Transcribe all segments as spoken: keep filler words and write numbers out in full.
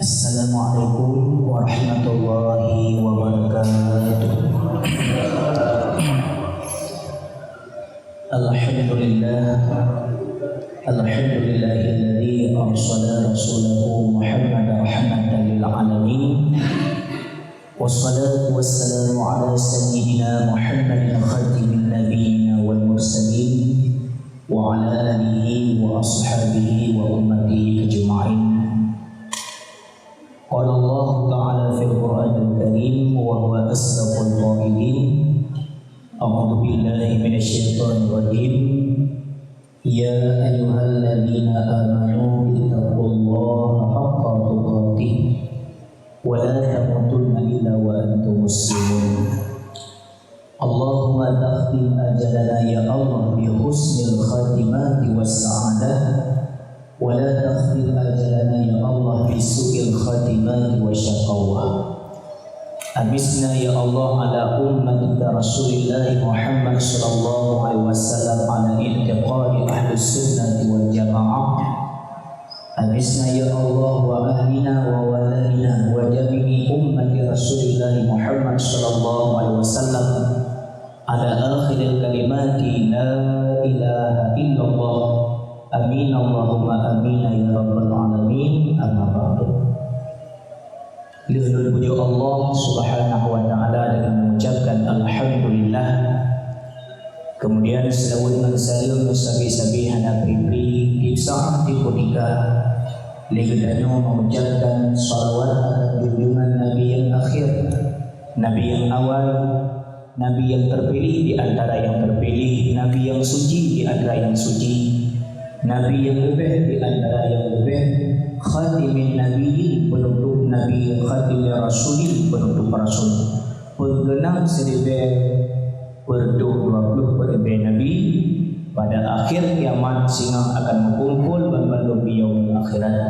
Assalamualaikum warahmatullahi wabarakatuh. Alhamdulillah. Alhamdulillahilladzi arsala rasulahu Muhammadan rahmatan lil alamin. Wassalatu wassalamu ala sayyidina Muhammadin khatimin nabiyina wal mursalin, wa ala alihi wa ashabihi wa ummatihi ajma'in. Qala Allahu ta'ala fil Qur'anil Karim wa huwa asdaqul qailin. A'udzu billahi minasy syaithanir rajim. Ya ayyuhalladzina amanu ittaqullaha haqqa tuqatih wa la tamutunna illa wa antum muslimun. Allahumma takhtim ajalana ya Allah bi husnil khatimati was sa'adah, wa la takhtim ajalana ya Allah bi su'il khatimati wa syaqawah. Amisna ya Allah ala ummatika Rasulillah Muhammad sallallahu alaihi wasallam ala i'tiqadi ahlus sunnati wal jamaah. Amisna ya Allah wa ahlina wa waladina wa jami'i ummati Rasulillah Muhammad sallallahu alaihi wasallam ala akhiril kalimati la ilaha illallah. Amin Allahumma amin ya rabbal alamin. Amma ba'du. Lheueh lôn pujoe Allah Subhanahu wa Ta'ala dengan mengucapkan alhamdulillah. Kemudian seulaweuet ngon saleuem sabe-sabe hana pri-pri, di saat di kutika lé geutanyoe mengucapkan salawat akan junjungan Nabi yang akhir, Nabi yang awal, Nabi yang terpilih di antara yang terpilih, Nabi yang suci di antara yang suci, Nabi yang leubeh di antara yang leubeh, khatimin nabiyyin, penutup nabi, khatimin rasulin, penutup rasul. Peugeunap siribèe peureudôh dua ploh peureubèe nabi, pada akhir kiamat singoh akan meukumpol banmandum di yaumul akhirat.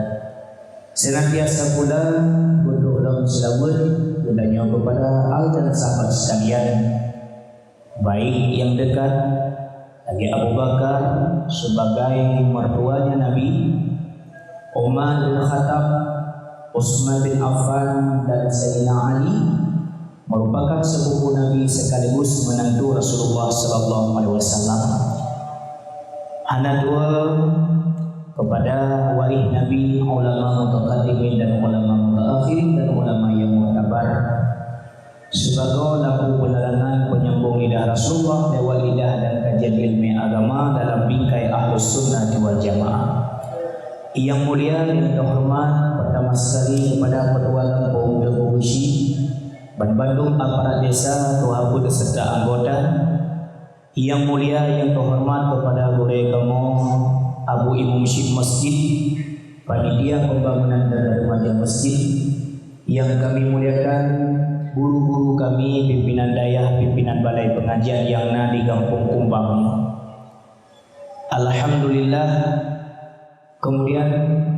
Seunantiasa pula beudôh lom seulaweuet geutanyoe keupada Allah dan sahabat sekalian, baik nyang dekat, lagèe Abu Bakar sebagai mertuanya Nabi, Umar bin Khattab, Utsman bin Affan, dan Sayyidina Ali, merupakan sepupu Nabi sekaligus menantu Rasulullah sallallahu alaihi wasallam. Hana dua kepada waréh Nabi, ulama mutaqaddimin dan ulama mutaakhirin dan ulama yang muktabar. Sibagoe lampu penerangan penyambung lidah Rasulullah lewat lidah dan kajian ilmu agama dalam bingkai Ahlus Sunnah wal Jamaah. Yang mulia dan terhormat, pertama sekali kepada Ketua Gampông Teungku Beusi, banmandum aparat desa, tuha peuet serta anggota. Yang mulia, yang terhormat kepada gurèe kamoe, Abu Imum Syik Masjid, panitia pembangunan dan remaja masjid. Yang kami muliakan, guru-guru kami, pimpinan dayah, pimpinan balai pengajian nyang na di Gampông Kumbang. Alhamdulillah, kemudian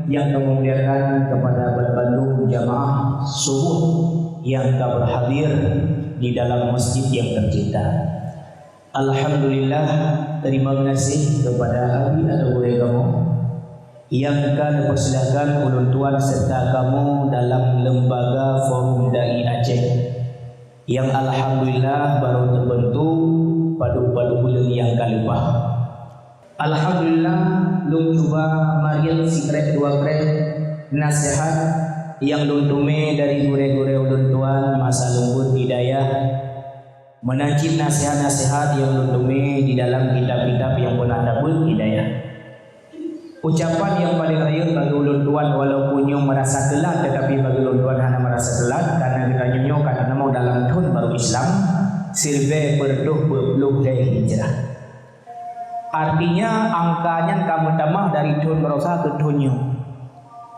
nyang kamoe muliakan kepada banmandum jamaah subuh nyang ka berhadir di dalam masjid yang tercinta. Alhamdulillah, terima kasih kepada abi atau gurèe kamoe nyang ka neupeuseuliahkan ulôn tuan serta kamoe dalam lembaga Forum Dai Aceh, nyang alhamdulillah barô teubeuntuk padub-padub buleuen nyang ka leupah. Alhamdulillah, lôn cuba mariet sikrek dua krek naseuhat nyang lôn teumé dari gurèe-gurèe ulôn tuan masa lôn beuet di dayah. Meunan cit naseuhat-naseuhat nyang lôn teumé di dalam kitab-kitab nyang peunah tabeuet di dayah. Ucapan nyang paleng rayeuk bagi ulôn tuan, walaupun nyoe meurasa teulat, tetapi bagi ulôn tuan hana meurasa teulat, karena geutanyoe nyoe ka teuneumong dalam thon barô Islam, siribèe peureudôh peuet ploh lhèe Hijrah. Artinya, angka nyan ka meutamah dari thon barosa keu thon nyoe.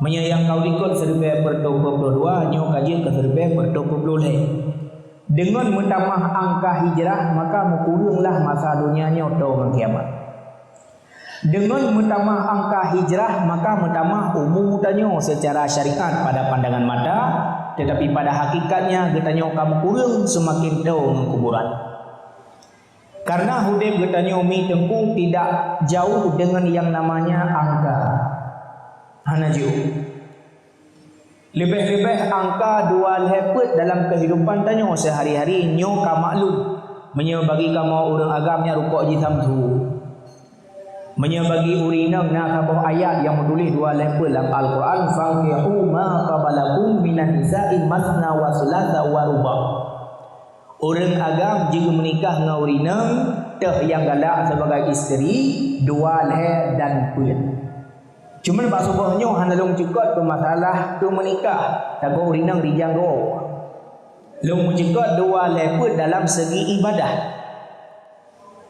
Meunyoe nyang ka u likot siribèe peureudôh peuet ploh dua, nyoe ka jeuet keu siribèe peureudôh peuet ploh lhèe. Deungon meutamah angka hijrah, maka meukureueng lah masa donya nyoe toe ngon kiamat. Deungon meutamah angka hijrah, maka meutamah umu tanyoe seucara syariat pada pandangan mata, teutapi pada hakikatnya geutanyoe ka meukureueng seumaken toe ngon kuburan. Karena udeb geutanyoe mi teungku tidak jauh dengan yang namanya angka. Hana jeuet. Leubeh-leubeh angka dua lhée peuet dalam keuhidupan tanyoe seuhari-hari nyoe ka maklum. Meunyoe bagi kamoe ureuëng agam nyang rukok jih samsu. Meunyoe bagi ureuëng inong na saboh ayat nyang meutuléh dua lhée peuet lam Al-Quran, "Fankihu ma taba lakum minan nisa'i masna wa sulasa wa ruba." Ureuëng agam jeuet meunikah ngon ureuëng inong, teuh nyang galak sibagai isteri, dua lhée dan peuet. Cuman bak suboh nyoe hana lôn cukot keu masalah keu meunikah, takot ureuëng inong rijang goe. Lôn meucukot dua lhée peuet dalam segi ibadah.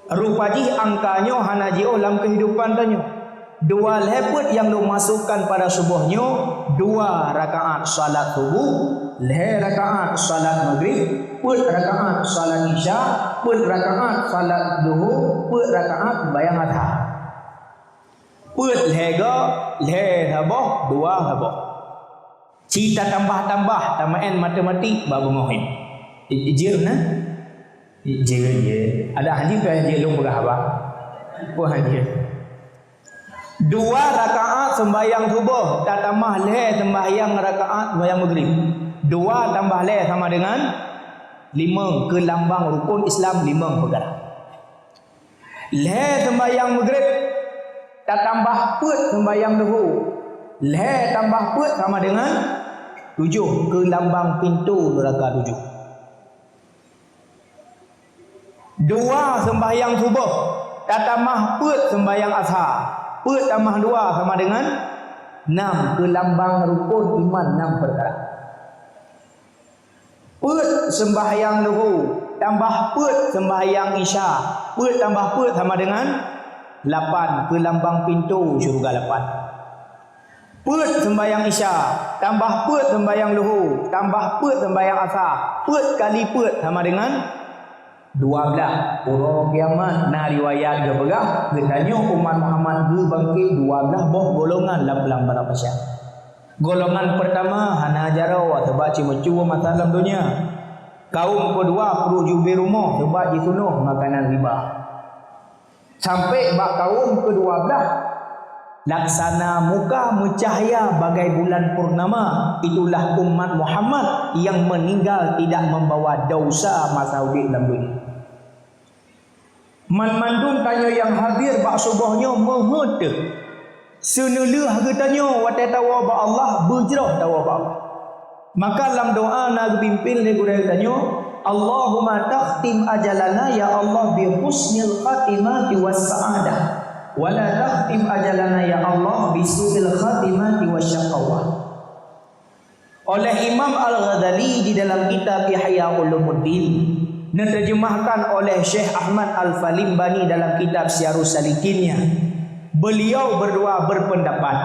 Rupa jih angka nyoe hana jiôh lam keuhidupan tanyoe. Dua lhée peuet nyang lôn masukkan pada suboh nyoe, dua rakaat salat suboh, lhée rakaat salat maghrib, peuet rakaat salat isya, peuet rakaat salat zuhur, peuet rakaat bayang asar. Peuet lhée go, lhée saboh, dua saboh. Ci tatambah-tambah, tameu'en matematik bak beungoh nyoe. I-, jeuet na? I-, jeuet, jeuet. Ada haji ka jeuet lôn peugah haba? Peue haji? Dua rakaat sembahyang suboh, tatamah lhée sembahyang rakaat sembahyang maghrib. Dua tambah lhée sama dengan limong, keu lambang rukun Islam limong peukara. Lhée sembahyang maghrib, tatambah peuet sembahyang duhur. Lhée tambah peuet sama dengan tujoh, keu lambang pintoe neuraka tujoh. Dua sembahyang suboh, tatamah peuet sembahyang asar. Peuet tamah dua sama dengan nam, keu lambang rukun iman nam peukara. Peuet sembahyang luhu, tambah peuet sembahyang isya. Peuet tambah peuet sama dengan lapan, keu lambang pintoe syeuruga lapan. Peuet sembahyang isya, tambah peuet sembahyang luhu, tambah peuet sembahyang asa, peuet kali peuet sama dengan dua belas. Uroe kiamat na riwayat geupeugah, geutanyoe umat Muhammad geubangkét dua belas boh golongan lam, lam padang mahsyar. Golongan peurtama hana jaroe, sabab ceumeucue masa lam donya. Kaum keudua pruet jubé rumoh, sabab jisunoh makanan riba. Sampai bak kaum keudua belas, laksana muka meucahya bagai bulan purnama, itulah umat Muhammad yang meninggal tidak membawa dosa masa udép lam donya. Banmandum tanyoe nyang hadir bak suboh nyoe meuheuet teuh. Seuneulheueh geutanyoe watée tawoe bak Allah, beujroh tawoe bak Allah. Maka lam doa na geupimpén lé gurée geutanyoe, "Allahumma takhtim ajalana ya Allah bi husnil khatimati was sa'adah, wa la takhtim ajalana ya Allah bi su'il khatimati was syaqawah." Oleh Imam Al-Ghazali di dalam kitab Ihya Ulumuddin, neuteurjeumahkan oleh Syekh Ahmad Al-Falimbani dalam kitab Siyarus Salikinnya, beliau berdua berpendapat,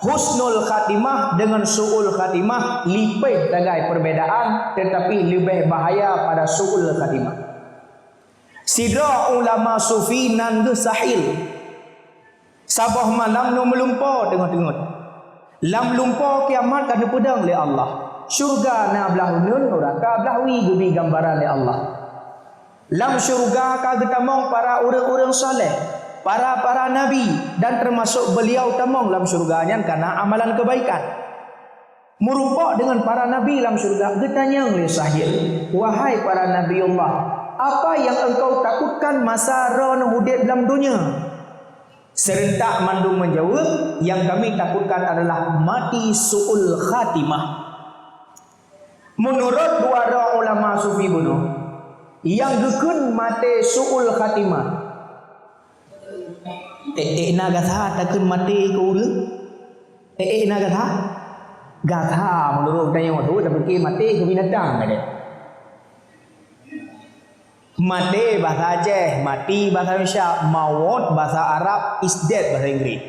husnul khatimah dengan su'ul khatimah lipéh sagai perbedaan, tetapi leubeh bahaya pada su'ul khatimah. Sidroe ulama sufi nan geuh Sahil. Saboh malam nyoe meulumpoe teungoh-teungoh. Lam lumpoe kiamat ka neupeudong lé Allah. Syeuruga na blah uneuen, nuraka blah wie geubi gambaran lé Allah. Lam syeuruga ka geutamong para ureuëng-ureuëng saleh, para-para nabi, dan teumasok beliau tamong lam syeuruga nyan kana amalan keubaikan. Meurumpok deungon para nabi lam syeuruga, geutanyong lé Sahil, "Wahai para nabiullah, apa yang engkau takutkan masa droeneuh udeb lam donya?" Seurentak mandum meujaweueb, "Nyang kami takutkan adalah mati su'ul khatimah." Meunurot dua droe ulama sufi bunoe, nyang geukheun maté su'ul khatimah, ék-ék na gata takheun maté keu ureuëng? Ék-ék na gata? Gata meunurot geutanyoe, tapike maté keu binatang, ka deh. Maté bahasa Aceh, mati bahasa Indonesia, mawot bahasa Arab, is dead bahasa Inggris.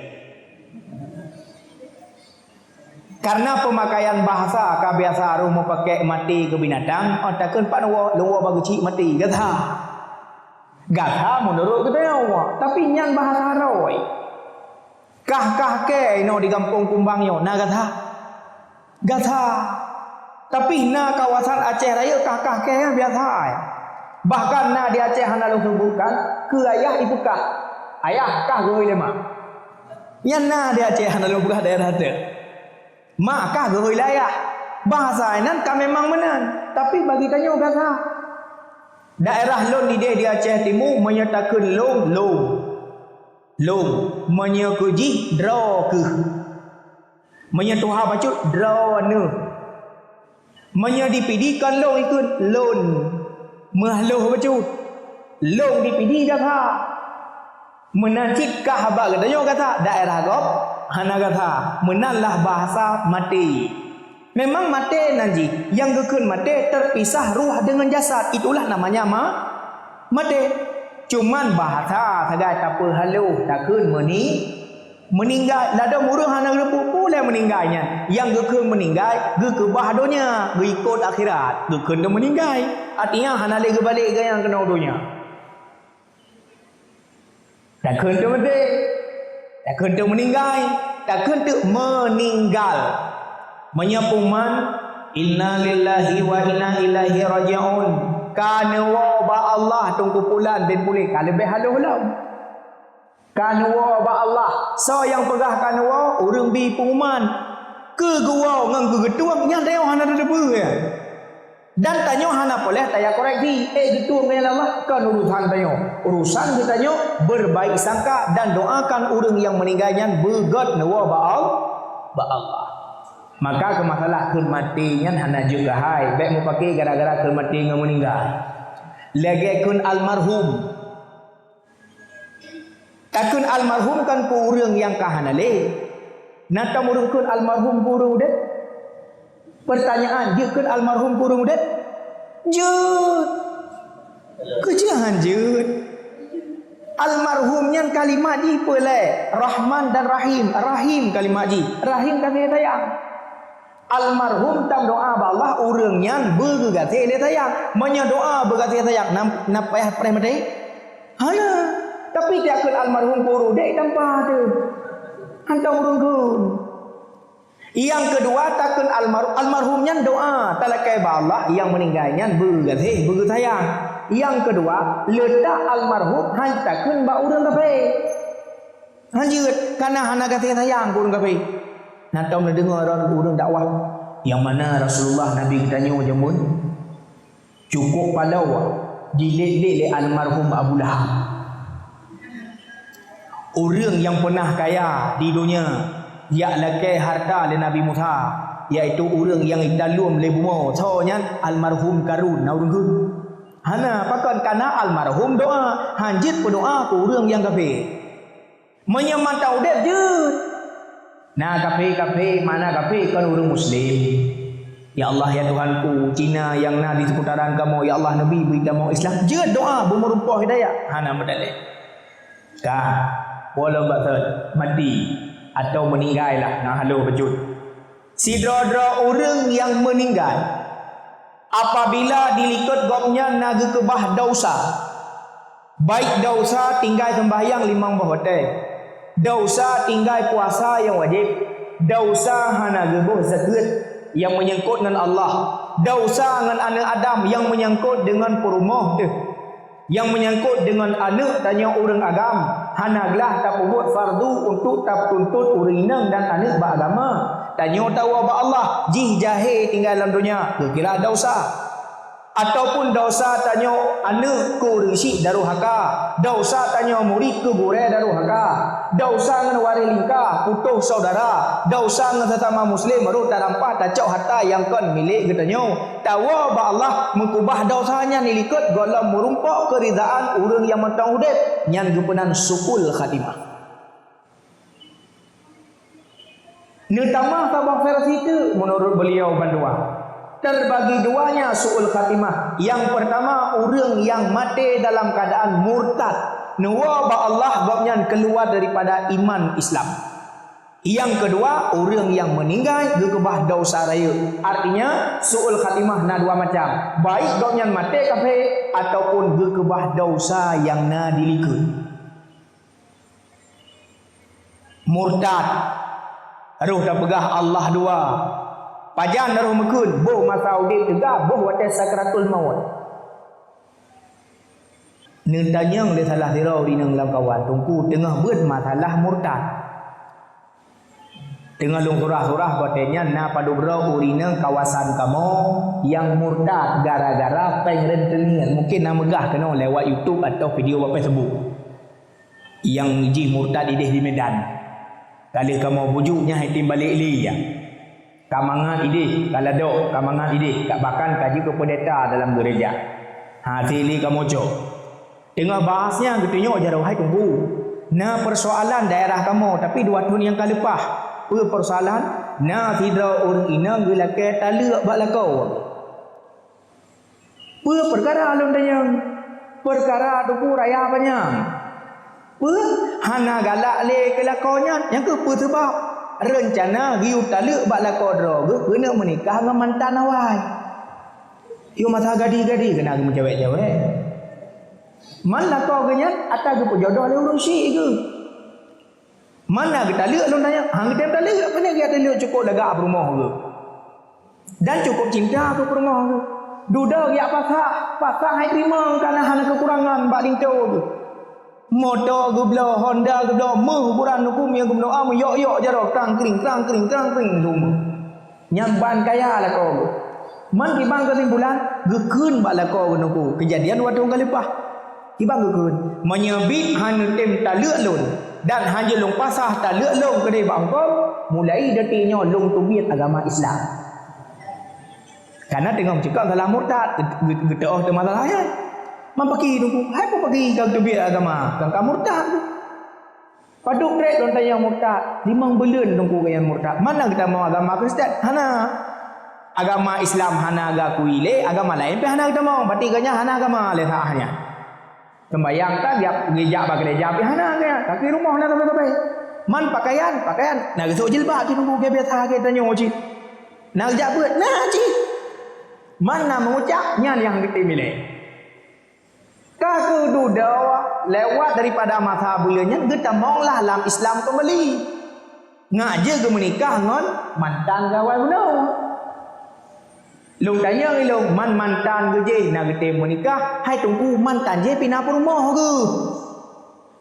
Karena pemakaian bahasa ka biasa harôh meupaké maté keu binatang, oh, takheun pat woe, lôn woe bak geuchik maté, gata. Gata meunurot geutanyoe, tapi nyan bahasa haroi. Kah-kah kée inoe di gampông Kumbang nyoe, na gata? Gata. Tapi na kawasan Aceh Rayeuk kah-kah kée nyan biasa ai. Bahkan na di Aceh hana lôn seubutkan, keu ayah ipeukah. Ayah, kah geuhôi lé mak. Nyan na di Aceh hana lôn peugah daerah teuh. Mak kah geuhôi layah. Bahasa inan ka memang meunan, tapi bagi tanyoe gata. Daerah lôn idéh di Aceh Timu, meunyoe takheun lôn, lôn. Lôn. Meunyoe keu jih, droe keuh. Meunyoe tuha bacut, droeneuh. Meunyoe di Pidie kon lôn ikheun, lôn. Meuhaloh bacut. Lôn di Pidie gata. Meunan cit kah bak geutanyoe gata, daerah gob hana gata. Meunan lah bahasa maté. Memang maté nan jih, nyang geukheun maté terpisah ruh deungon jasad, itulah namanya ma-, maté. Cuman bahasa sagai tapeuhaloh takheun meuni-, meuninggai. Ladôm ureuëng hana geuteupeue peue lé meuninggai nyan. Nyang geukheun meuninggai, geukeubah donya, geuikot akhirat, geukheun teuh meuninggai. Artinya hana lé geubalek gaya keunoe donya. Takheun teuh maté, takheun teuh meuninggai, takheun teuh meuninggal. Meunyoe peuman, "Inna lillahi wa inna ilaihi raji'un," ka neuwoe bak Allah, Teungku Pulan bin Puléh, ka leubeh haloh lom. Ka neuwoe bak Allah. Soe nyang peugah ka neuwoe? Ureuëng bi pengumuman. Keu geuwoe ngon keu geutueng, nyan tanyoe hana tateupeue, ya. Dan tanyoe hana peureulée taya koreksi, eh, geutueng ngon Allah, kon urusan tanyoe. Urusan geutanyoe berbaik sangka dan doakan ureuëng nyang meuninggai nyan beugét neuwoe bak Al-, bak Allah. Maka keu masalah kheun maté nyan hana jeuet keuhai, bék meupaké gara-gara kheun maté ngon meuninggai. Lagée kheun almarhum. Takheun almarhum kan keu ureuëng nyang ka hana lé. Na tom ureuëng kheun almarhum keu ureuëng udeb? Pertanyaan, jeuet kheun almarhum keu ureuëng udeb? Jeuet. Keu jeuet han jeuet. Almarhum nyan kalimat jih peue lé? Rahman dan Rahim. Rahim kalimat jih. Rahim kasih sayang. Almarhum tam doa bak Allah, ureuëng nyan beugeugaséh lé sayang. Meunyoe doa beugaséh sayang, na, na payah preh maté? Hana. Tapi tiap kheun almarhum keu ureuëng udeb tampa teuh. Hantom ureuëng kheun. Nyang keudua, takheun almar-, almarhum nyan doa talakée bak Allah, nyang meuninggai nyan beugaséh, beusayang. Nyang keudua, leutak almarhum han takheun bak ureuëng kafé. Han jeuet, kana hana gaséh sayang keu ureuëng kafé. Na tom neudeungoe droe ureuëng dakwah, nyang mana Rasulullah Nabi geutanyoe jameun cukôp palong jilét-lét lé almarhum Abu Lahab. Ureuëng nyang peunah kaya di donya, jak lakée hareuta lé Nabi Musa, yaitu ureuëng nyang jitaleuem lé bumoe, soe nyan? Almarhum Karun, na ureuëng kheun? Hana, pakon? Kana almarhum doa, han jeuet peudoa keu ureuëng nyang kafé. Meunyoe mantong udeb jeuet. Na kafé-kafé, mana kafé kon ureuëng muslim. Ya Allah, ya Tuhanku, Cina nyang na di seputaran kamoe, ya Allah, neubi bri kamoe Islam. Jeuet doa, beumeurumpok hidayah. Hana meudaleh. Ka, walau batat, mati, atau meuninggai lah, na haloh bacut. Sidroe-droe ureuëng nyang meuninggai, apabila dilikot gobnyan na geukeubah desya, baik desya tinggai seumbahyang limong boh watée, desya tinggai puasa nyang wajéb, desya hana geuboh zakeuet nyang meunyangkot ngon Allah, desya ngon aneuëk Adam nyang meunyangkot deungon peurumoh teuh. Nyang meunyangkot deungon aneuëk tanyoe ureuëng agam, hana glah tapeubuet fardu untuk tapeutuntut ureuëng inong dan aneuëk bak agama. Tanyoe tawoe bak Allah, jih jahé tinggai lam donya, geukira desya. Ataupun desya tanyoe aneuëk keu ureuëng syik daruhaka, desya tanyoe murit keu gurée daruhaka, desya ngon waréh lingka, putôh syedara, desya ngon sesama muslim, rot tarampah tacok harta nyang kon milék geutanyoe. Tawoe bak Allah, meukeubah desya nyan dilikot gohlom meurumpok keuridaan ureuëng nyang mantong udeb, nyan geupeunan su'ul khatimah. Neutamah saboh versi teuk meunurot beuliau bandua. Terbagi duanya su'ul khatimah. Nyang peurtama, ureuëng nyang maté dalam keuadaan murtad, neuwoe bak Allah, gobnyan keuluwa daripada iman Islam. Nyang keudua, ureuëng nyang meuninggai geukeubah desya rayeuk. Artinya, su'ul khatimah na dua macam, baik gobnyan maté kafé ataupun geukeubah desya nyang na dilikot. Murtad, roh tapeugah Allah dua. Pajan roh meukheun, boh masa udeb teuga, boh watée sakratul maut. Neutanyong lé salah sidroe ureuëng inong lam kawan, Teungku, teungoh beuet masalah murtad. Teungoh lôn surah-surah watée nyan na padubdroe ureuëng inong kawasan kamoe nyang murtad gara-gara péng rentenir. Mungkin na meugah keunoe lewat YouTube atau video bak Facebook. Nyang jih murtad idéh di Medan. Ka lheueh kamoe bujuk nyan hai tem balek lé ya. Ka mangat idéh, ka ladok, ka mangat idéh, ka bahkan ka jeuet keu pendeta dalam gereja. Ha, sili kamoe cok. Teungoh bahas nyan geutunyok jaroe hai Teungku. Na persoalan daerah kamoe, tapi dua thon nyang ka leupah. Peue persoalan? Na sidroe ureuëng inong geulakée taleuek bak lakoe. Peue peukara lôn tanyong? Peukara Teungku raya panyang. Peue? Hana galak lé keu lakoe nyan, nyang keuh peue seubab? Reuncana geuyue taleuek bak lakoe droe geuh keuneuk meunikah ngon mantan awai. Yôh masa gadi-gadi keunan geumeucawék-cawék. Man lakoe geuh nyan ata geupeujodoh lé ureuëng syik geuh. Man na geutaleuek lôn tanyong, han geutem taleuek, pane geujak taleuek cukôp lagak peurumoh geuh. Dan cukôp cinta keu peurumoh geuh. Dudoe geujak pasah, pasah hai teurimong kana hana keukurangan bak linto geuh. Moto geubloe, Honda geubloe, meuh kuburan huköm nyang geumeudoa meuyok-yok jaroe krang kring, krang kring, krang kring lom. Nyang ban kaya lakoe geuh. Man kiban keusimpulan, geukheun bak lakoe geuh Teungku, keujadian dua thon ka leupah. Kiban geukheun, meunyoe biet hana tem taleuek lôn dan hana lôn pasah taleuek lôn keudeh bak huköm, mulai detik nyoe lôn teubiet agama Islam. Kana teungoh meucukôp salah murtad, geu-, geu-, geuteuôh teuh masalah nyan. Man paki Teungku, hai peue paki ka geuteubiet agama, kan ka murtad tu. Padub trek lôn tanyong murtad, limong buleuen Teungku geuh nyan murtad. Man na geutamong agama Kristen? Hana. Agama Islam hana geukui lé, agama laén pih hana geutamong. Berarti geuh nyan hana agama lé saat nyan. Seumbahyang ka geujak, geujak bak gereja pih hana geuh nyan. Tapi rumoh na sabe-sabe. Man pakaian, pakaian na geusok jilbab cit Teungku, biasa geutanyoe cit. Na geujak beuet, na cit. Man na meuucap, nyan nyang geutem ilée. Ka keududoe lewat daripada masa buleuen nyan geutamong lah lam Islam keumbali. Ngak jeuet geumeunikah ngon mantan gawai bunoe. Lôn tanyong ilôn, man mantan geuh jih na geutem meunikah, hai Teungku mantan jih pih na peurumoh geuh.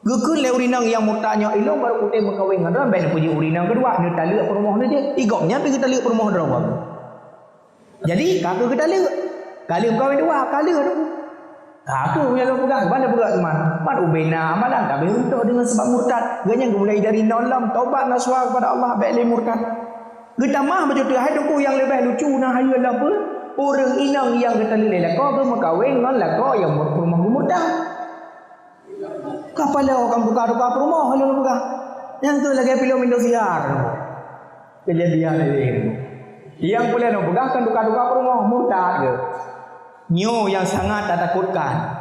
Geukheun lé ureuëng inong nyang murtad nyoe, ilôn barô kutem meukawen ngon droe, bék neupeujeuet ureuëng inong keudua, neutaleuek peurumoh neuh jih. Igom nyan pih geutaleuek peurumoh droe geuh. Jadi, ka kheueh geutaleuek. Ka lheueh meukawen dua, ka lheueh Teungku. Ka kheueh nyang lôn peugah, ban lôn peugah teuma. Man ubena amalan, ka beh runtoh deungon sabab murtad. Geuh nyan geumulai dari nol lom, tobat nasuha kepada Allah, bék lé murtad. Geutamah bacut hai Teungku nyang leubeh lucu na hayeue lom peue? Ureuëng inong nyang geutaleuek lé lakoe geuh meukawen ngon lakoe nyang mur-, peurumoh geumurtad. Ka paloe kan buka-buka peurumoh lôn peugah. Nyang tu lagée piloe mindo siar. Kejadian ini. Yang boleh lôn peugah kan buka-buka peurumoh murtad ke. Nyoe yang sangat tatakutkan.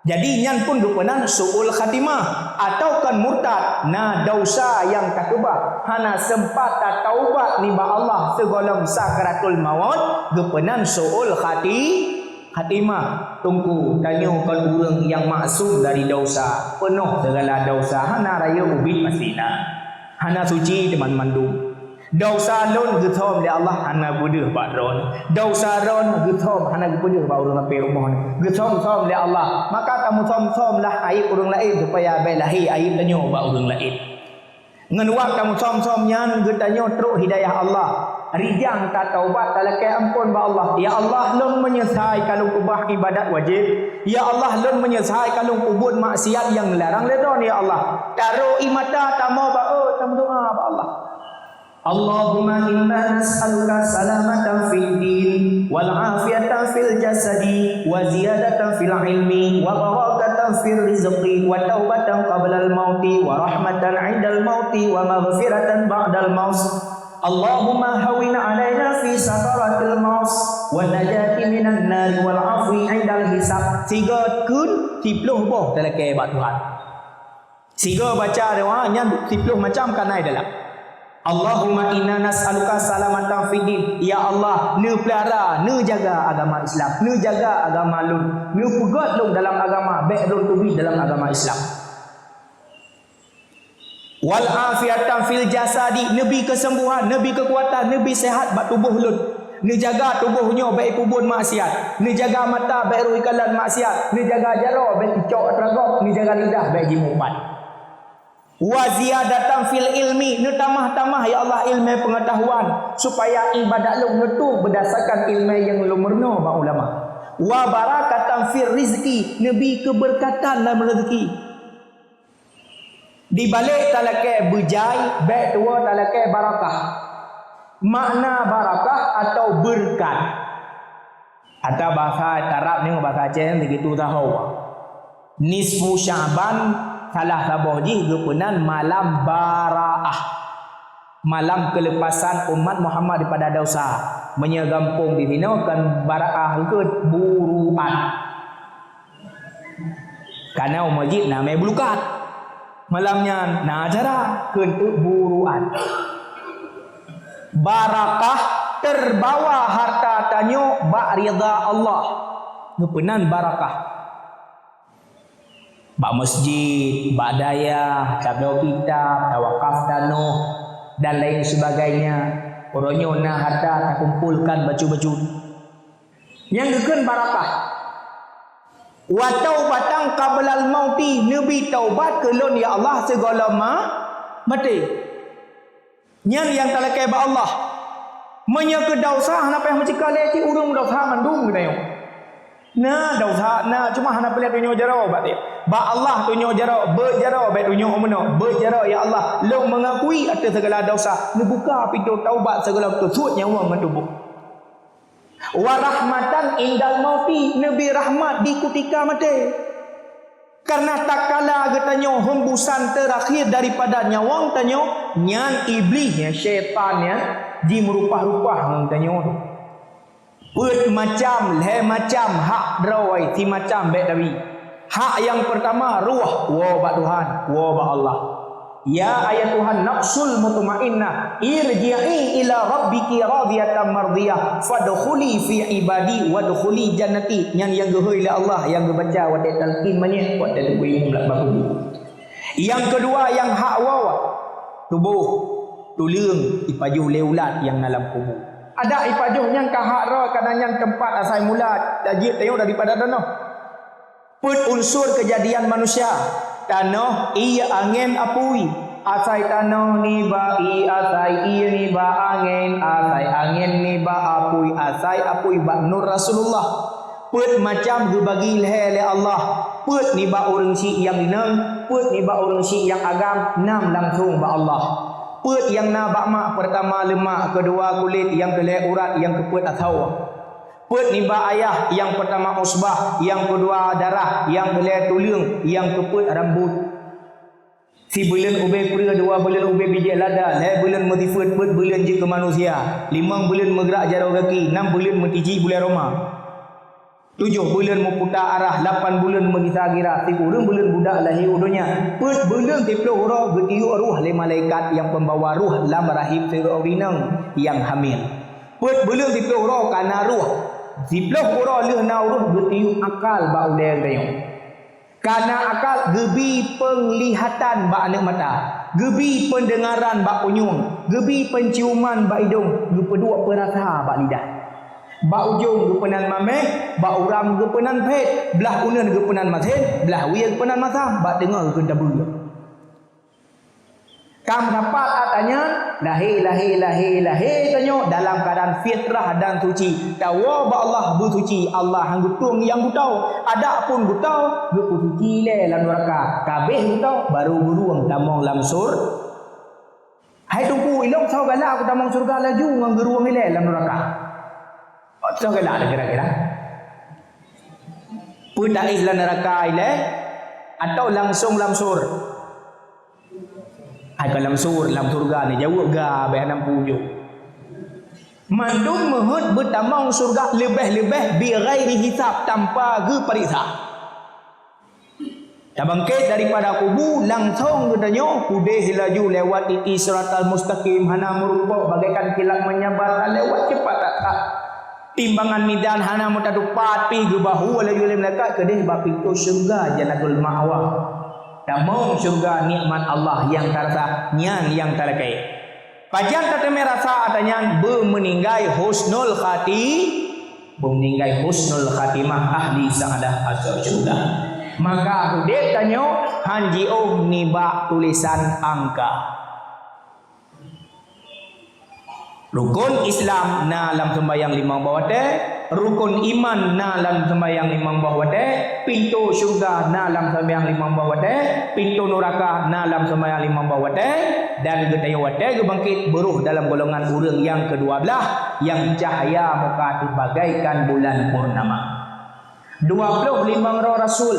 Jadi nyan pun geupeunan su'ul khatimah atau kan murtad, na dosa yang takeubah, hana sempat tataubat nibak Allah sigohlom sakratul maut, geupeunan su'ul khati-, Khatimah, Teungku, tanyoe kon ureuëng nyang maksum dari dosa, peunoh segala dosa, hana rayeuk ubit pasti na. Hana suci teuma mandum. Dosa lôn geuthom lé Allah hana beudeuh bak droeneuh. Dosa droeneuh geuthom hana geupeudeuh bak ureuëng lapée rumoh nyoe. Geuthom-thom lé Allah, maka tameuthom-thom lah aib ureuëng laén supaya bék lahé aib tanyoe bak ureuëng laén. Ngon wak tameusom-som nyan geutanyoe trok hidayah Allah. Rijang tataubat talakée amphon bak Allah. Ya Allah, lôn meunyeusai ka lôn keubah ibadat wajéb. Ya Allah, lôn meunyeusai ka lôn peubuet maksiat nyang larang lé droeneuh, ya Allah. Taroe ie mata tamoe ba-, oh, tameudoá bak Allah. Allahumma inna nas'aluka salamatan fid din wal afiatan fil jasadi wa ziyadatan fil ilmi wa barakatan fir rizqi wa taubatan qablal mauti wa rahmatan indal mauti wa maghfiratan ba'dal maut. Allahumma hawwin alaina fi sakaratil maut wa najati minan nari wal afwi indal hisab. Siga kheun siploh boh talakée bak Tuhan. Siga baca doa nyan siploh macam ka na i dalam. Allahumma inna nas'aluka salamatan fid din. Ya Allah, neupeulara, neujaga agama Islam, neujaga agama lôn, neupeugét lôn dalam agama, bék lôn teubiet dalam agama Islam. Wal afiatan fil jasadi, neubi keuseumbôhan, neubi keukuatan, neubi seuhat bak tuboh lôn. Neujaga tuboh nyoe bék ipeubuet maksiat, neujaga mata bék rôh ikalon maksiat, neujaga jaroe bék icok atra gob, neujaga lidah bék jimeupat. Wa ziyadatan fil ilmi, neutamah-tamah, ya Allah, ilmu pengetahuan, supaya ibadat lôn neutueng berdasarkan ilmu nyang lôn meurunoe bak ulama. Wa barakatan fir rizqi, neubi keberkatan dalam rezeki. Di balek talakée beujai, bék tuwoe talakée barakah. Makna barakah atau beureukat. Atau bahasa Arab ni, bahasa Aceh ni gitu tahu. Nisfu Sya'ban, salah saboh jih geupeunan malam baraah. Malam kelepasan umat Muhammad daripada dosa. Meunyoe gampông di sinoe kan baraah, eungkôt buruan. Karena umat jih na mé bulukat. Malam nyan na acara keuneuk buruan. Barakah terbawa harta tanyoe bak ridha Allah. Geupeunan barakah. Bak masjid, bak dayah, tabloe kitab, tawakaf tanoh, dan lain sebagainya. Uroe nyoe na harta takumpolkan bacut-bacut. Nyang geukheun barakah. Wa taubatan qablal mauti, neubi taubat keu lôn ya Allah sigohlom ma-, maté. Nyan nyang talakée bak Allah. Meunyoe keu desya hana payah meucika lé cit ureuëng desya mandum geutanyoe. Na desya, na, cuma hana peureulée tunyok jaroe bak dia. Bak Allah tunyok jaroe, beuet jaroe bék tunyok meunoe, beuet jaroe ya Allah, lôn meungakui ateueh segala desya, neubuka pintoe taubat sigohlom teusuet nyawöng ngon tuboh. Wa rahmatan indal mauti, neubi rahmat di kutika maté. Karena tatkala geutanyoe hembusan teurakhir daripada nyawöng tanyoe, nyan Iblih nyan, syaitan nyan, jimeurupah-rupah ngon tanyoe. Peuet macam, lhée macam hak droe, si macam bék tabi. Hak nyang peurtama, ruh, woe bak Tuhan, woe bak Allah. Ya ayyatuhan nafsul mutmainnah, irji'i ila rabbiki radiyatan mardiyah, fadkhuli fi ibadi wadkhuli jannati. Nyan nyang geuhôi lé Allah, nyang geubaca watée talkin manyét, watée teungku imum lam bak kubu. Nyang keudua, nyang hak woe, tuboh, tuleueng, ipajoh lé ulat nyang na lam kubu. Adak ipajoh nyan ka hak droe, kadang nyan teumpat asai mula, tajeuet tanyoe daripada tanoh. Peuet unsur keujadian manusia, tanoh, ié, angén, apui. Asai tanoh nibak ié, asai ié nibak angén, asai angén nibak apui, asai apui bak nur Rasulullah. Peuet macam geubagi lhée lé Allah, peuet nibak ureuëng syiek nyang inong, peuet nibak ureuëng syiek nyang agam, nam langsong bak Allah. Peuet nyang na bak mak, peurtama leumak, keudua kulét, nyang keulhée urat, nyang keupeuet asoe. Peuet nibak ayah, nyang peurtama usbah, nyang keudua darah, nyang keulhée tuleueng, nyang keupeuet rambot. Sibuleuen ubé preue, dua buleuen ubé bijéh lada, lhée buleuen meusifeuet, peuet buleuen jeuet keu manusia, limong buleuen meugrak jaroe gaki, nam buleuen meutiji bulée roma, tujoh buleuen meuputa arah, lapan buleuen meugisa gira, sikureueng buleuen budak lahé u donya, peuet buleuen siplôh uroe geutiyeuk roh lé malaikat nyang peumbawa roh lam rahim sidroe ureuëng inong nyang hamil. Peuet buleuen siplôh uroe ka na roh, siplôh uroe lheueh na roh geutiyeuk akal bak ulée tanyoe. Ka na akal, geubi peunglihatan bak aneuëk mata, geubi peundeungaran bak punyueng, geubi peunciuman bak idong, geupeuduek peurasa bak lidah. Bak ujong geupeunan maméh, bak uram geupeunan phét, blaih uneuen geupeunan masén, blaih wie geupeunan masam, bak teungoh geukheun tabeue. Ka meusapat atra nyan, lahé, lahé, lahé, lahé tanyoe dalam keuadaan fitrah dan suci. Tawoe bak Allah beusuci, Allah han geutueng nyang geutoe. Adapun geutoe, geupeusuci ilée lam nuraka. Ka abéh geutoe, barô geurueng tamong lam sur-, hai Teungku, ilong soe galak keu tamong syeuruga laju ngon geurueng ilée lam nuraka? Soe galak kira-kira? Peue taéh lam nuraka ilée atau langsong lam sur? Hai ka lam sur, lam syeuruga ni, jaweueb ga, bék hana peue jok. Mandum meuheuet beutamong syeuruga leubeh-leubeh bi ghairi hisab, tanpa geupareksa. Tabangkét daripada kubu, langsong geutanyoe udeh laju lewat titi siratal mustaqim, hana meurumpok bagaikan kilat meunyabat, lewat cepat that-that. Timbangan mizan hana meutatupat pih, geubahue laju lé malaikat keudeh bak pintoe syeuruga Jannatul Ma'wa. Tamong syeuruga nikmat Allah nyang tarasa, nyan nyang talakée. Pajan tateumé rasa atra nyan? Beumeuninggai husnul khati-, beumeuninggai husnul khatimah, ahli sa'adah, asoe syeuruga. Maka udeb tanyoe han jiôh nibak tulésan angka. Rukon Islam na lam seumbahyang limong boh watée, rukon iman na lam seumbahyang limong boh watée, pintoe syeuruga na lam seumbahyang limong boh watée, pintoe nuraka na lam seumbahyang limong boh watée, dan geutanyoe watée geubangket beurôh dalam golongan ureuëng nyang keudua blaih, nyang cahya muka teuh bagaikan bulan purnama. Dua ploh limong droe rasul,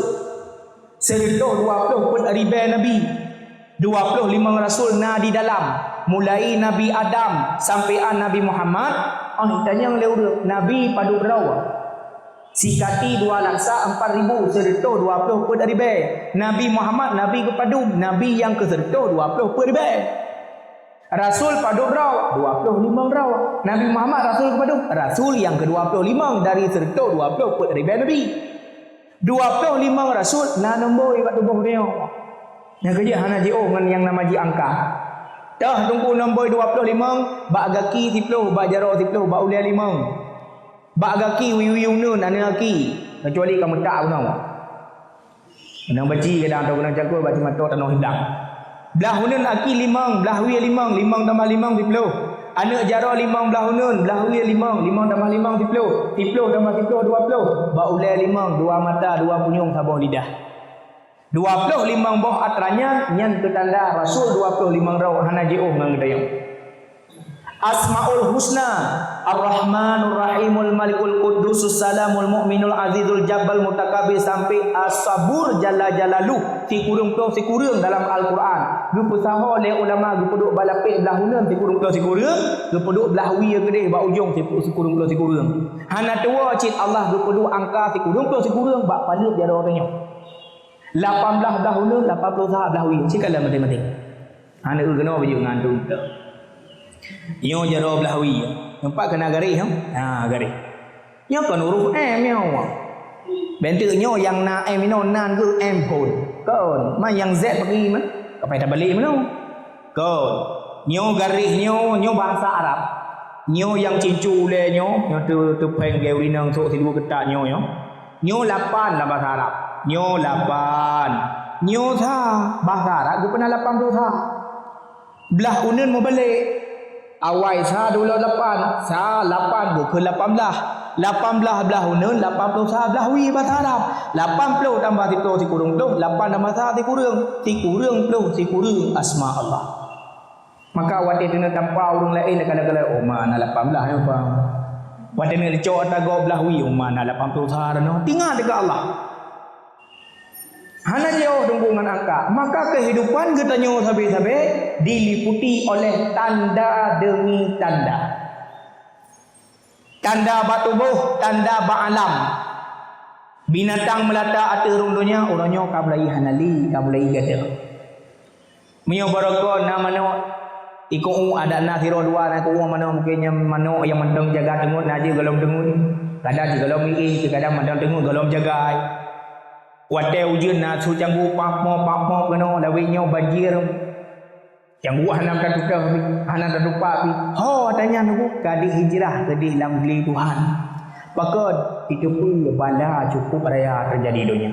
sireutôh dua ploh peuet ribée nabi, dua ploh limong rasul na di dalam, mulai Nabi Adam sampai an Nabi Muhammad, oh, tanyong lé ureuëng, nabi padub droe? Sikati dua laksa ampat ribu sireutôh dua ploh peuet ribée. Nabi Muhammad nabi geupadub, nabi nyang keu sireutôh dua ploh peuet ribée. Rasul padub droe? Dua ploh limong droe. Nabi Muhammad rasul keupadu? Rasul nyang keudua ploh limong dari sireutôh dua ploh peuet ribée nabi. Dua ploh limong rasul na nomboi bak tuboh tanyoe. Nyang keujeuet hana jiôh ngon nyang nama jih angka. Toh teungku nomboi dua ploh limong, bak gaki siploh, bak jaroe siploh, bak ulée limong. Bak gaki wiwi uneuen aneuk gaki, keucuali ka meutak unoe. Keunong baci kadang atau keunong cangkôi bak simatok tanoh hidang. Blaih uneuen aki limong, blaih wie limong, limong tambah limong siploh. Aneuk jaroe limong blaih uneuen, blaih wie limong, limong tambah limong siploh, siploh tambah siploh dua ploh. Bak ulée limong, dua mata, dua punyueng, saboh lidah. Dua ploh limong boh atra nyan, nyan keu tanda rasul dua ploh limong droe hana jiôh ngon geutanyoe. Asmaul Husna, Ar-Rahmanur Rahimul Malikul Quddusus Salamul Mu'minul Azizul Jabbal Mutakabbir sampai As-Sabur Jalla Jalaluh, sikureueng ploh sikureueng dalam Al-Quran. Geupeusaho lé ulama geupeuduek bak lapéh blaih uneuen sikureueng ploh sikureueng, geupeuduek blaih wie keudeh bak ujong siku-, sikureueng ploh sikureueng. Hana tuwoe cit Allah geupeuduek angka sikureueng ploh sikureueng bak paleuet jaroe tanyoe. Lapan blaih blaih uneuen, lapan ploh sa blaih wie. Cit ka lheueh maté-maté. Hana eu keunoe bajeuet ngon antom. Nyoe jaroe blaih wie. Nampak keunan garéh, ha? Ha, garéh. Nyoe kon huruf M nyoe. Bentuk nyoe nyang na M inoe nan geuh M phon. Kon, man nyang Z pagi mah. Kapai tabalek meunoe. Kon. Nyoe garéh nyoe, nyoe bahasa Arab. Nyoe nyang cincu ulée nyoe, nyoe teu-, teupéng lé ureueng inong sôk sidua keutak nyoe, nyoe. Nyoe lapan lam bahasa Arab. Nyoe lapan. Nyoe sa, bahasa Arab geupeuna lapan ploh sa. Blaih uneuen mubalek. Awai sa dulo lapan, sa lapan bukon lapan blaih. Lapan blaih blaih uneuen, lapan ploh sa blaih wie bahasa Arab. Lapan ploh tambah siploh sikureueng ploh, lapan tambah sa sikureueng, sikureueng ploh sikureueng asma Allah. Maka watée keuneuk tampa ureueng laén kala-kala, "Oh, ma na lapan blaih nyoe, Bang." Watée keuneuk licok ata gob blaih wie, "Oh, ma na lapan ploh sa nyoe." Tingat deungon Allah. Hana jiôh teungku ngon angka. Maka keuhidupan geutanyoe sabe-sabe diliputi oleh tanda demi tanda. Tanda bak tuboh, tanda bak alam. Binatang meulata ateueh rhueng donya, uroe nyoe ka mulai hana li, ka mulai gadôh. Meunyoe barokon na manok, iko u adat na sidroe dua na iko u manok, mungken nyan manok nyang mantong jaga teungeut na jih gohlom teungeut. Kadang jih gohlom iéh, kadang mantong teungeut gohlom jagai. Watée ujeuen na su canggu pah-poh, pah-poh keunoe, lawét nyoe banjir. Canggu hana tatutoh pih, hana tatupak pih. Ho, tanya nunggu ka dihijrah keudeh lam gli Tuhan. Pakon? Itu pun bala cukup raya teujadi donya.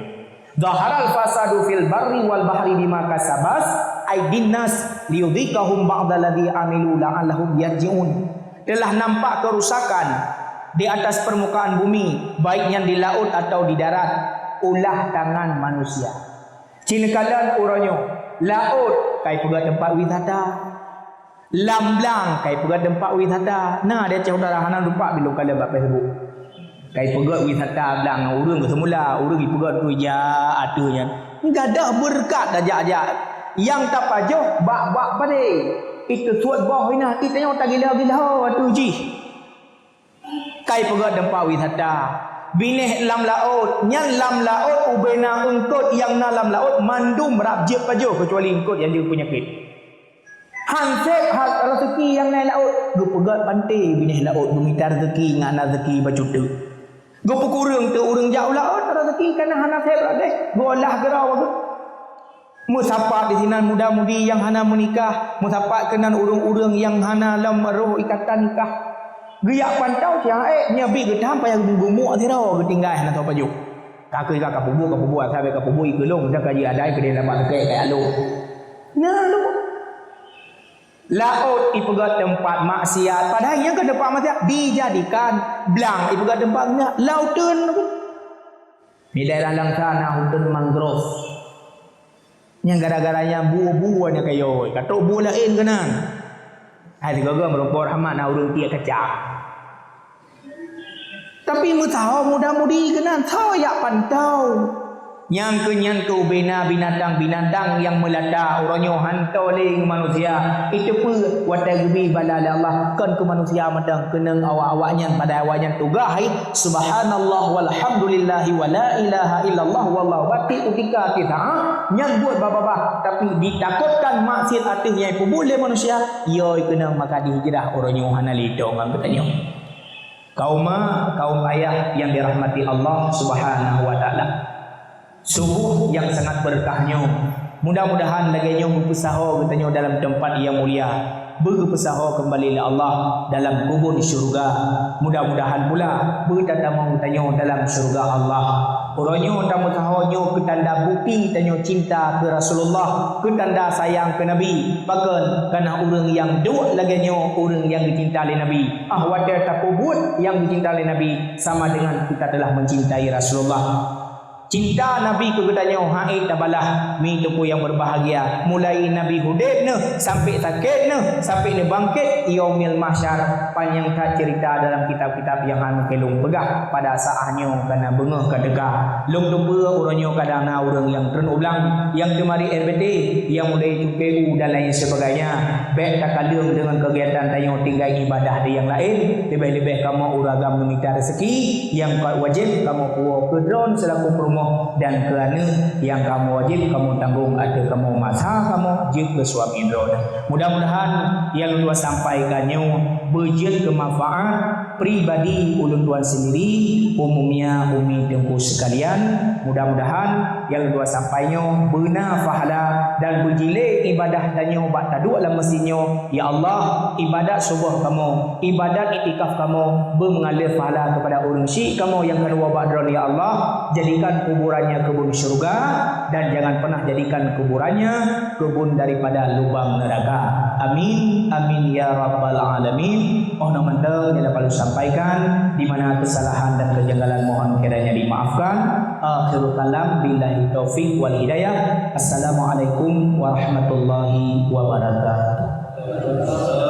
Zaharal fasadu fil barri wal bahri bima kasabas aidin nas liyudhiqahum ba'daladzi amilu la'allahum yarji'un. Telah nampak kerusakan di atas permukaan bumi, baik nyan di laut atau di darat, ulah tangan manusia. Ci neukalon uroe nyoe, laôt kai peugah teumpat wisata. Lam blang kai peugah teumpat wisata. Na di Aceh Utara hana lupa bilong kalon bak Facebook. Kai peugah wisata blang ureuëng keu seumula, ureuëng jipeugah tu jak ateueh nyan. Gadôh beureukat tajak-jak. Nyang tapajoh bak-bak padé. Itu suet boh inah, itu nyoe tagila-gila ateueh jih. Kai peugah teumpat wisata. Binéh lam laôt, nyan lam laôt ubena eungkôt nyang na lam laôt mandum rab jeuet pajoh keucuali eungkôt nyang jeuet peunyakét. Han sép ha-, raseuki nyang na laôt, geupeugöt panté binéh laôt geumita raseuki ngon raseuki bacut teuk. Geupeukureueng teuk ureuëng jak u laôt raseuki kana hana sép rab deh, geuolah keudroe bagoe. Meusapat disinan muda-mudi nyang hana meunikah, meusapat keunan ureuëng-ureuëng nyang hana lom roh ikatan nikah. Geujak pantau siat nyan bit geutam payah geumuk sidroe geutinggai hana soe pajoh. Ka keu ka, ka peubuet, ka peubuet, sabe ka peubuet, ikeulong, dan ka jiadai keudeh lam bak teuke, ka alo. Nah, lu. Laôt ipeugét teumpat maksiat, padahai nyang keu teumpat maksiat dijadikan blang ipeugét teumpat maksiat, lauteun. Di daerah Langsa na huteun mangrove. Nyang gara-gara nyan bue-bue nyan kayôi, ka trok bue laén keunan. Hai sigoe meurumpok rahmat na ureueng tiek kacang. Tapi meusaho muda-mudi keunan, soe jak pantau. Nyang keu nyan keu ubena binatang-binatang nyang meulata uroe nyoe hanto lé ngon manusia. Iteupeue watée geubri bala lé Allah kon keu manusia mantong, keunong awak-awak nyan padahai awak nyan tugaih hai subhanallah walhamdulillahi wala ilaha illallah wallahu akbar. Tapi kutika kisah nyan buet babah-babah, tapi ditakotkan maksiat ateueh nyang peubuet lé manusia, yo keunong maka dihijrah uroe nyoe hana lé ngon geutanyoe. Kaum ma, kaum ayah yang dirahmati Allah Subhanahu wa Ta'ala. Suboh yang sangat berkah nyoe. Mudah-mudahan lagée nyoe beupeusaho geutanyoe dalam teumpat yang mulia. Beugeupeusaho keumbali lé Allah dalam kubun syurga. Mudah-mudahan pula beutatamong geutanyoe dalam syurga Allah. Uroe nyoe tameusaho nyoe keu tanda bukti tanyoe cinta keu Rasulullah, keu tanda sayang keu Nabi. Pakon? Kana ureuëng nyang duek lagée nyoe ureuëng nyang geucinta lé Nabi. Ah, watée tapeubuet nyang geucinta lé Nabi, sama dengan kita telah mencintai Rasulullah. Cinta Nabi keu geutanyoe hana tabalah, mi teungku nyang berbahagia. Mulai Nabi udeb neuh, sampai sakét neuh, sampai neubangkét, yaumil mahsyar, panyang that cerita dalam kitab-kitab nyang hana mungken lôn peugah pada saat nyoe kana beungoh ka teuka. Lôn teupeue uroe nyoe kadang na ureuëng nyang treun u blang, nyang teumari R B T, nyang mulai cukai u dan lain sebagainya. Bék takaleueng deungon keugiatan tanyoe tinggai ibadah di nyang laén, leubeh-leubeh kamoe ureuëng agam neumita rezeki, nyang ka wajéb kamoe puwoe keu droe seulaku peurumoh dan keu aneuëk nyang kamoe wajéb kamoe tanggong ateueh kamoe masa kamoe jeuet keu suami droe. Mudah-mudahan nyang lôn sampaikan nyoe beujeuet keu manfaat pribadi ulôn tuan sendiri, umumnya umi teungku sekalian. Mudah-mudahan nyang lôn sampai nyoe beuna pahala dan beujilée ibadah tanyoe bak taduek lam meuseujid nyoe. Ya Allah, ibadat suboh kamoe, ibadat iktikaf kamoe beumeungalir pahala keupada ureuëng syik kamoe nyang keudua bak droe, ya Allah. Jadikan kuburannya kebun syurga dan jangan pernah jadikan kuburannya kebun daripada lubang neraka. Amin, amin ya rabbal alamin. Oh, na mantong nyang dapat lôn sampaikan, di mana kesalahan dan kejanggalan mohon kiranya dimaafkan. Akhirul kalam, billahi taufik wal hidayah. Assalamualaikum warahmatullahi wabarakatuh.